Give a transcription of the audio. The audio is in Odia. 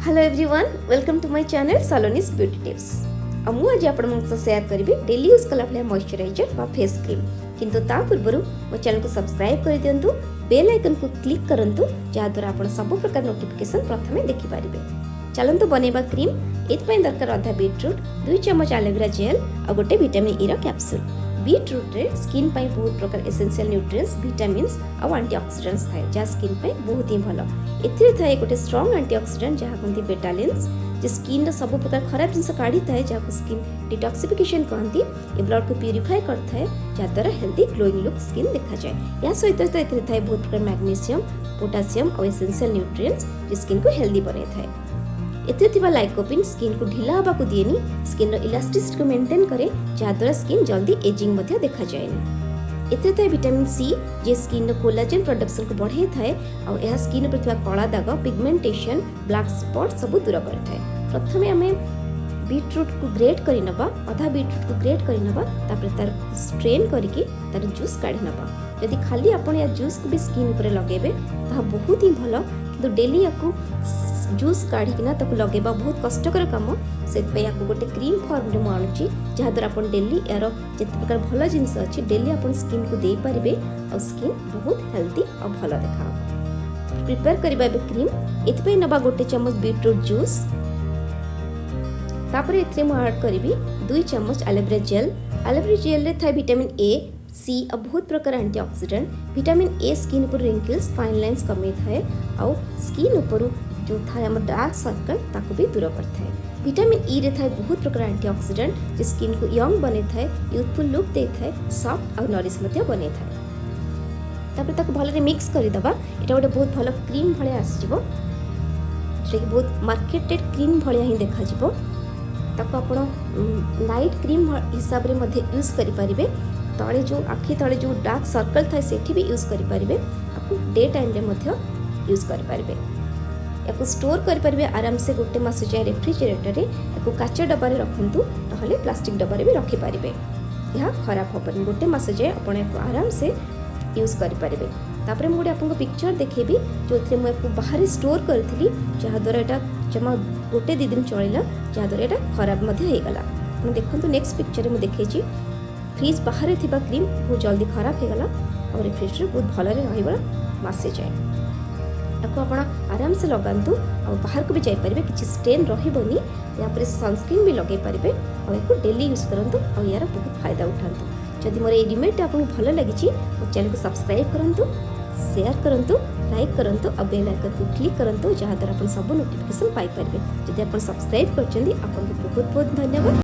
Hello everyone, welcome to my channel Saloni's Beauty Tips। ଆଉ ମୁଁ ଆଜି ଆପଣମାନଙ୍କ ସହ ସେୟାର କରିବି ଡେଲି ୟୁଜ୍ କଲା ଭଳିଆ ମଇଶ୍ଚରାଇଜର୍ ବା ଫେସ୍ କ୍ରିମ୍। କିନ୍ତୁ ତା ପୂର୍ବରୁ ମୋ ଚ୍ୟାନେଲକୁ ସବସ୍କ୍ରାଇବ୍ କରିଦିଅନ୍ତୁ, ବେଲ୍ ଆଇକନ୍କୁ କ୍ଲିକ୍ କରନ୍ତୁ, ଯାହାଦ୍ୱାରା ଆପଣ ସବୁ ପ୍ରକାର ନୋଟିଫିକେସନ୍ ପ୍ରଥମେ ଦେଖିପାରିବେ। ଚାଲନ୍ତୁ ବନେଇବା କ୍ରିମ୍। ଏଥିପାଇଁ ଦରକାର ଅଧା ବିଟ୍ରୁଟ୍, 2 ଚାମଚ ଆଲୋଭେରା ଜେଲ୍ ଆଉ ଗୋଟେ ଭିଟାମିନ୍ ଇର କ୍ୟାପସୁଲ୍। ବିଟ୍ରୁଟ୍ରେ ସ୍କିନ୍ ପାଇଁ ବହୁତ ପ୍ରକାର ଏସେନ୍ସିଆଲ୍ ନ୍ୟୁଟ୍ରିଏଣ୍ଟସ୍, ଭିଟାମିନ୍ସ ଆଉ ଆଣ୍ଟିଅକ୍ସିଡେଣ୍ଟସ୍ ଥାଏ, ଯାହା ସ୍କିନ୍ ପାଇଁ ବହୁତ ହିଁ ଭଲ। ଏଥିରେ ଥାଏ ଗୋଟେ ଷ୍ଟ୍ରଙ୍ଗ ଆଣ୍ଟିଅକ୍ସିଡେଣ୍ଟ, ଯାହା କୁହନ୍ତି ବେଟାଲିନ୍ସ, ଯେ ସ୍କିନ୍ର ସବୁ ପ୍ରକାର ଖରାପ ଜିନିଷ କାଢ଼ିଥାଏ, ଯାହାକୁ ସ୍କିନ୍ ଡିଟକ୍ସିଫିକେସନ୍ କହନ୍ତି। ଏ ବ୍ଲଡ଼କୁ ପ୍ୟୁରିଫାଏ କରିଥାଏ, ଯାହାଦ୍ୱାରା ହେଲ୍ଦି ଗ୍ଲୋଇଂ ଲୁକ୍ ସ୍କିନ୍ ଦେଖାଯାଏ। ଏହା ସହିତ ତ ଏଥିରେ ଥାଏ ବହୁତ ପ୍ରକାର ମ୍ୟାଗ୍ନେସିୟମ୍, ପୋଟାସିୟମ୍ ଆଉ ଏସେନ୍ସିଆଲ୍ ନ୍ୟୁଟ୍ରିଏଣ୍ଟସ୍, ଯେ ସ୍କିନ୍କୁ ହେଲ୍ଦି ବନେଇଥାଏ। ଏଥିରେ ଥିବା ଲାଇକୋପିନ୍ ସ୍କିନ୍କୁ ଢିଲା ହେବାକୁ ଦିଏନି, ସ୍କିନ୍ର ଇଲାଷ୍ଟିସିଟିକୁ ମେଣ୍ଟେନ୍ କରେ, ଯାହାଦ୍ୱାରା ସ୍କିନ୍ ଜଲ୍ଦି ଏଜିଂ ମଧ୍ୟ ଦେଖାଯାଏନି। ଏଥିରେ ଥାଏ ଭିଟାମିନ୍ ସି, ଯିଏ ସ୍କିନ୍ର କୋଲାଜେନ୍ ପ୍ରଡକ୍ସନକୁ ବଢ଼େଇଥାଏ ଆଉ ଏହା ସ୍କିନ୍ ଉପରେ ଥିବା କଳା ଦାଗ, ପିଗମେଣ୍ଟେସନ୍, ବ୍ଲାକ୍ ସ୍ପଟ୍ ସବୁ ଦୂର କରିଥାଏ। ପ୍ରଥମେ ଆମେ ବିଟ୍ରୁଟ୍କୁ ଗ୍ରେଟ୍ କରିନେବା। ଅଧା ବିଟ୍ରୁଟ୍କୁ ଗ୍ରେଟ୍ କରିନେବା, ତାପରେ ତାର ଷ୍ଟ୍ରେନ୍ କରିକି ତାର ଜୁସ୍ କାଢ଼ି ନେବା। ଯଦି ଖାଲି ଆପଣ ୟା ଜୁସ୍କୁ ବି ସ୍କିନ୍ ଉପରେ ଲଗାଇବେ, ତାହା ବହୁତ ହିଁ ଭଲ। କିନ୍ତୁ ଡେଲି ୟାକୁ ଜୁସ୍ କାଢ଼ିକିନା ତାକୁ ଲଗାଇବା ବହୁତ କଷ୍ଟକର କାମ। ସେଥିପାଇଁ ୟାକୁ ଗୋଟେ କ୍ରିମ୍ ଫର୍ମରେ ମୁଁ ଆଣୁଛି, ଯାହାଦ୍ୱାରା ଆପଣ ଡେଲି ଏହାର ଯେତେ ପ୍ରକାର ଭଲ ଜିନିଷ ଅଛି, ଡେଲି ଆପଣ ସ୍କିନ୍କୁ ଦେଇପାରିବେ ଆଉ ସ୍କିନ୍ ବହୁତ ହେଲ୍ଦି ଆଉ ଭଲ ଦେଖାହେବ। ପ୍ରିପେୟାର କରିବା ଏବେ କ୍ରିମ୍। ଏଥିପାଇଁ ନେବା 1 ଚାମଚ ବିଟ୍ରୁଟ୍ ଜୁସ୍। ତାପରେ ଏଥିରେ ମୁଁ ଆଡ଼୍ କରିବି 2 ଚାମଚ ଆଲୋଭେରା ଜେଲ୍। ଆଲୋଭେରା ଜେଲ୍ରେ ଥାଏ ଭିଟାମିନ୍ ଏ, ସି ଆଉ ବହୁତ ପ୍ରକାର ଆଣ୍ଟିଅକ୍ସିଡେଣ୍ଟ। ଭିଟାମିନ୍ ଏ ସ୍କିନ୍ ଉପରୁ ରିଙ୍କିଲ୍ସ, ଫାଇନ୍ ଲାଇନ୍ସ କମେଇଥାଏ ଆଉ ସ୍କିନ୍ ଉପରୁ ଯେଉଁ ଥାଏ ଆମର ଡାର୍କ ସର୍କଲ୍, ତାକୁ ବି ଦୂର କରିଥାଏ। ଭିଟାମିନ୍ ଇରେ ଥାଏ ବହୁତ ପ୍ରକାର ଆଣ୍ଟିଅକ୍ସିଡେଣ୍ଟ, ଯେ ସ୍କିନ୍କୁ ୟଙ୍ଗ ବନେଇଥାଏ, ୟୁଥଫୁଲ୍ ଲୁକ୍ ଦେଇଥାଏ, ସଫ୍ଟ ଆଉ ନରିଶ ମଧ୍ୟ ବନେଇଥାଏ। ତାପରେ ତାକୁ ଭଲରେ ମିକ୍ସ କରିଦେବା। ଏଇଟା ଗୋଟେ ବହୁତ ଭଲ କ୍ରିମ୍ ଭଳିଆ ଆସିଯିବ, ଯେଉଁଟାକି ବହୁତ ମାର୍କେଟେଡ଼ କ୍ରିମ୍ ଭଳିଆ ହିଁ ଦେଖାଯିବ। ତାକୁ ଆପଣ ନାଇଟ୍ କ୍ରିମ୍ ହିସାବରେ ମଧ୍ୟ ୟୁଜ୍ କରିପାରିବେ। ତଳେ ଯେଉଁ ଆଖି ତଳେ ଯେଉଁ ଡାର୍କ ସର୍କଲ୍ ଥାଏ, ସେଠି ବି ୟୁଜ୍ କରିପାରିବେ। ଆକୁ ଡେ ଟାଇମ୍ରେ ମଧ୍ୟ ୟୁଜ୍ କରିପାରିବେ। ୟାକୁ ଷ୍ଟୋର୍ କରିପାରିବେ ଆରାମସେ ଗୋଟେ ମାସ ଯାଏଁ ରେଫ୍ରିଜରେଟରରେ। ୟାକୁ କାଚ ଡବାରେ ରଖନ୍ତୁ, ନହେଲେ ପ୍ଲାଷ୍ଟିକ୍ ଡବାରେ ବି ରଖିପାରିବେ। ଏହା ଖରାପ ହେବନି। ଗୋଟେ ମାସ ଯାଏଁ ଆପଣ ୟାକୁ ଆରାମସେ ୟୁଜ୍ କରିପାରିବେ। ତାପରେ ମୁଁ ଗୋଟେ ଆପଣଙ୍କୁ ପିକ୍ଚର ଦେଖେଇବି, ଯେଉଁଥିରେ ମୁଁ ୟାକୁ ବାହାରେ ଷ୍ଟୋର୍ କରିଥିଲି, ଯାହାଦ୍ୱାରା ଏଇଟା ଜମା ଗୋଟେ 2 ଦିନ ଚଳିଲା, ଯାହାଦ୍ୱାରା ଏଇଟା ଖରାପ ମଧ୍ୟ ହେଇଗଲା। ଆପଣ ଦେଖନ୍ତୁ, ନେକ୍ସଟ ପିକ୍ଚରରେ ମୁଁ ଦେଖେଇଛି, ଫ୍ରିଜ୍ ବାହାରେ ଥିବା କ୍ରିମ୍ ବହୁତ ଜଲ୍ଦି ଖରାପ ହେଇଗଲା ଆଉ ରେଫ୍ରିଜରେଟର ବହୁତ ଭଲରେ ରହିବ ମାସେ ଯାଏଁ। ତାକୁ ଆପଣ ଆରାମସେ ଲଗାନ୍ତୁ ଆଉ ବାହାରକୁ ବି ଯାଇପାରିବେ, କିଛି ଷ୍ଟେନ୍ ରହିବନି। ଏହାପରେ ସନସ୍କ୍ରିନ୍ ବି ଲଗାଇ ପାରିବେ ଆଉ ଏହାକୁ ଡେଲି ୟୁଜ୍ କରନ୍ତୁ ଆଉ ଏହାର ବହୁତ ଫାଇଦା ଉଠାନ୍ତୁ। ଯଦି ମୋର ଏଇ ରିମେଡ଼ିଟା ଆପଣଙ୍କୁ ଭଲ ଲାଗିଛି, ମୋ ଚ୍ୟାନେଲକୁ ସବସ୍କ୍ରାଇବ୍ କରନ୍ତୁ, ସେୟାର କରନ୍ତୁ, ଲାଇକ୍ କରନ୍ତୁ ଆଉ ବେଲ୍ ଆଇକନ୍କୁ କ୍ଲିକ୍ କରନ୍ତୁ, ଯାହାଦ୍ୱାରା ଆପଣ ସବୁ ନୋଟିଫିକେସନ୍ ପାଇପାରିବେ। ଯଦି ଆପଣ ସବସ୍କ୍ରାଇବ୍ କରିଛନ୍ତି, ଆପଣଙ୍କୁ ବହୁତ ବହୁତ ଧନ୍ୟବାଦ।